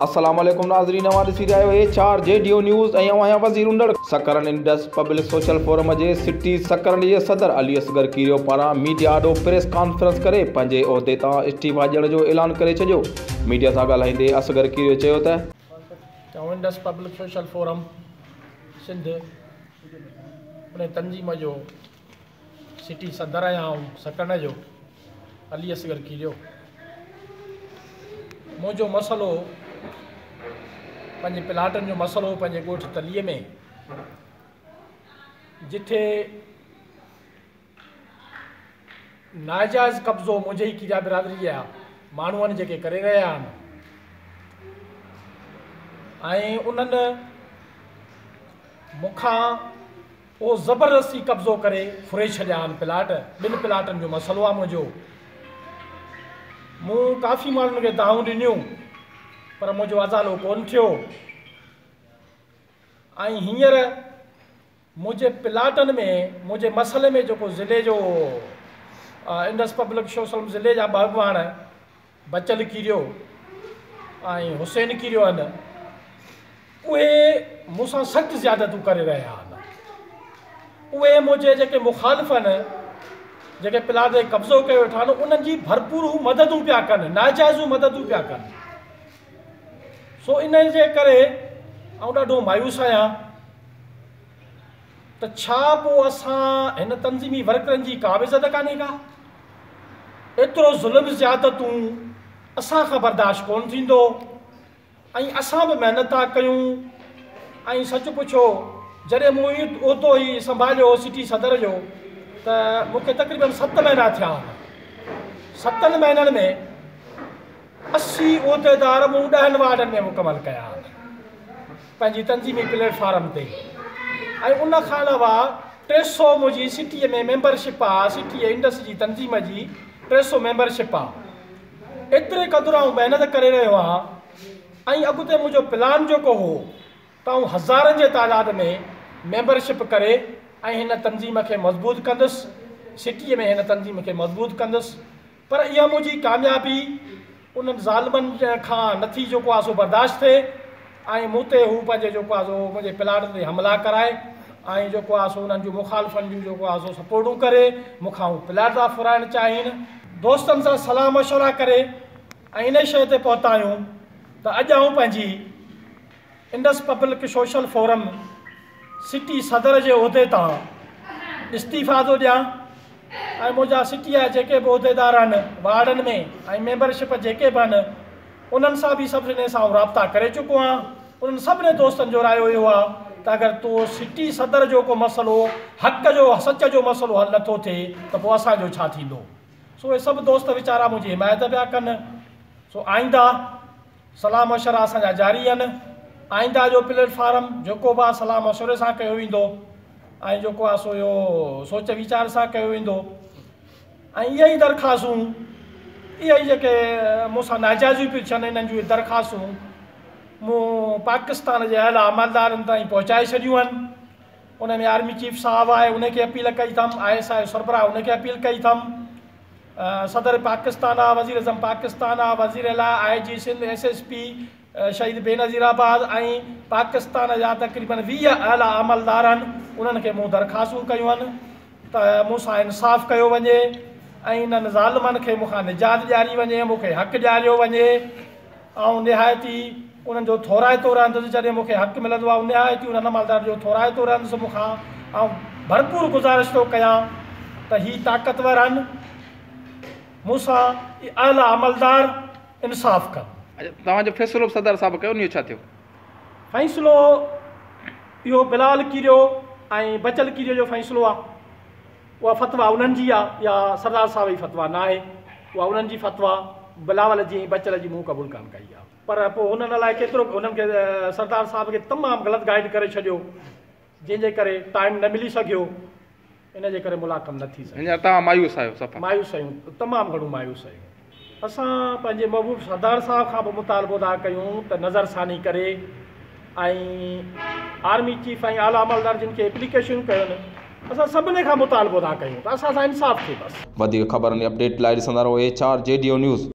السلام عليڪم ناظرين اوهان ڏسي رهيا آهيو H R G D O news ۽ اوهان آهيان Wazir Unar. Sakrand Indus public social forum جي سٽي سڪرنڊ جي صدر علي اصغر ڪيريو پاران ميڊيا آڏو پريس ڪانفرنس ڪري پنهنجي عهدي تان استعيفا ڏيڻ جو اعلان ڪري ڇڏيو ميڊيا سان ڳالهائيندي اصغر ڪيريو چيو ته. Indus public social forum Sindh ان تنظيم جو سٽي صدر آهيان آئون سڪرنڊ جو علي اصغر ڪيريو منهنجو مسئلو پنهنجي پلاٽن جو مسئلو پنهنجي ڳوٺ تليء ۾ جتي ناجائز قبضو منهنجي ئي ڪيريا برادري جا ماڻهو آهن جيڪي ڪري رهيا آهن ۽ انهن مون کان اهو زبردستي قبضو ڪري ڦري ڇڏيا آهن پلاٽ، ٻن پلاٽن جو مسئلو آهي منهنجو. مون ڪافي ماڻهن کي دانهون ڏنيون پر منهنجو ازالو ڪونه ٿيو ۽ هينئر منهنجي پلاٽن ۾ منهنجي مسئلي ۾ جيڪو ضلعي جو انڊس پبلڪ سوشل ضلعي جا ٻه اڳواڻ بچل ڪيريو ۽ حسين ڪيريو آهن اهي مون سان سخت زيادتون ڪري رهيا آهن. اهي منهنجي جيڪي مخالف آهن جيڪي پلاٽ تي قبضو ڪيو ويٺا آهن انهن جي ڀرپور هو مددون پيا ڪن ناجائزون مددون پيا ڪن سو ان جي ڪري آئون ڏاڍو مايوس آهيان ته ڇا پوء اسان هن تنظيمي ورڪرن جي ڪا به عزت ڪانهي ڪا؟ ايترو ظلم زيادتون اسان کان برداشت ڪونه ٿيندو ۽ اسان به محنت ٿا ڪيون ۽ سچ پڇو جڏهن مون هي عهدو هي سنڀاليو هو سٽي صدر جو ته مون کي تقريبن ست مهينا ٿيا هئا ستن مهينن ۾ 80 عهديدار مون 10 وارڊن ۾ مڪمل ڪيا آهن. پنهنجي تنظيمي پليٽ فارم تي ۽ ان کان علاوه 300 منهنجي سٽيء ۾ ميمبرشپ آ، سٽيء انڊس جي تنظيم جي 300 ميمبرشپ آ. ايتري قدر آئون محنت ڪري رهيو آهيان ۽ اڳتي منهنجو پلان جيڪو هو ته آئون هزارن جي تعداد ۾ ميمبرشپ ڪري ۽ هن تنظيم کي مضبوط ڪندس، سٽيء ۾ هن تنظيم کي مضبوط ڪندس. پر اها منهنجي ڪاميابي انهن ظالمن کان نه ٿي جيڪو آهي سو برداشت ٿئي ۽ مون تي هو پنهنجي جيڪو آهي سو منهنجي پلاٽ تي حملا ڪرائي ۽ جيڪو آهي سو انهن جون مخالفن جون جيڪو آهي سو سپورٽون ڪري مون کان هو پلاٽ ٿا ڦرائڻ چاهين. دوستن سان صلاح مشورا ڪري ۽ انهي شيء تي پهتا آهيون ته اڄ آئون پنهنجي Indus public social forum city صدر جي عهدي تان استعيفا ٿو ڏيان ۽ منهنجا سٽي جا جيڪي به عهديدار آهن وارڊن ۾ ۽ ميمبرشپ جيڪي به آهن انهن سان به سڀني سان آئون رابطا ڪري چڪو آهيان انهن سڀني دوستن جو رايو اهو آهي ته اگر تو سٽي صدر جو ڪو مسئلو حق جو سچ جو مسئلو حل نٿو ٿئي ته پوء اسان جو ڇا ٿيندو سو اهي سڀ دوست ويچارا منهنجي حمايت پيا ڪن سو آئنده صلاح مشورا اسان جا جاري آهن، آئنده جو پليٽ فارم جيڪو به آهي صلاح مشوري سان ڪيو ويندو ۽ جيڪو آهي سو اهو سوچ ويچار سان ڪيو ويندو ۽ اهي ئي درخواستون اهي ئي جيڪي مون سان ناجائزيون پيون ٿين انهن جون درخواستون مون پاڪستان جي اعليٰ عملدارن تائين پهچائي ڇڏيون آهن ان ۾ آرمي چيف صاحب آهي ان کي اپيل ڪئي اٿم، I S I سربراهه ان کي اپيل ڪئي اٿم، صدر پاڪستان آ، وزير اعظم پاڪستان آ، وزير اعليٰ، I G Sindh, S S P Shaheed Benazirabad ۽ Pakistan جا تقريبن 20 اعليٰ عملدار آهن انهن کي مون درخواستون ڪيون آهن ته مون سان انصاف ڪيو وڃي ۽ انهن ظالمن کي مون کان نجات ڏياري وڃي مون کي حق ڏياريو وڃي. آئون نهايت ئي انهن جو ٿورائتو رهندس جڏهن مون کي حق ملندو آئون نهايت ئي انهن عملدارن جو ٿورائتو رهندس مون کان آئون ڀرپور گذارش ٿو ڪيان ته هي طاقتور آهن مون سان اعليٰ عملدار انصاف ڪن. اڇا توهان جو فيصلو به صدر صاحب ڪيو ان جو ڇا ٿيو؟ فيصلو اهو بلال ڪيريو ۽ بچل ڪيريو جو فيصلو آهي. اها فتويٰ انهن جي آ اها سردار صاحب جي فتويٰ ناهي اها انهن جي فتويٰ بلاول جي ۽ بچل جي مون قبول ڪانه ڪئي آ. پر پوء هنن الائي ڪيترو هنن کي سردار صاحب کي تمام غلط گائيڊ ڪري ڇڏيو جنهن جي ڪري ٽائيم نه ملي سگهيو ان جي ڪري ملاقم نه ٿي سگهي. هينئر توهان مايوس آهيو صفا. مايوس آهيون تمام گهڻو مايوس آهيون. اسان پنهنجي محبوب سردار صاحب کان به مطالبو ٿا ڪيون ته نظر ثاني ڪري ۽ آرمي چيف ۽ اعليٰ عملدار جن کي اپليڪيشنون ڪيون اسان سڀني کان مطالبو ٿا ڪيون ته اسان سان انصاف ٿئي بس. وڌيڪ خبرن ۽ اپڊيٽ لاء ڏسندا رهو H R G D O news.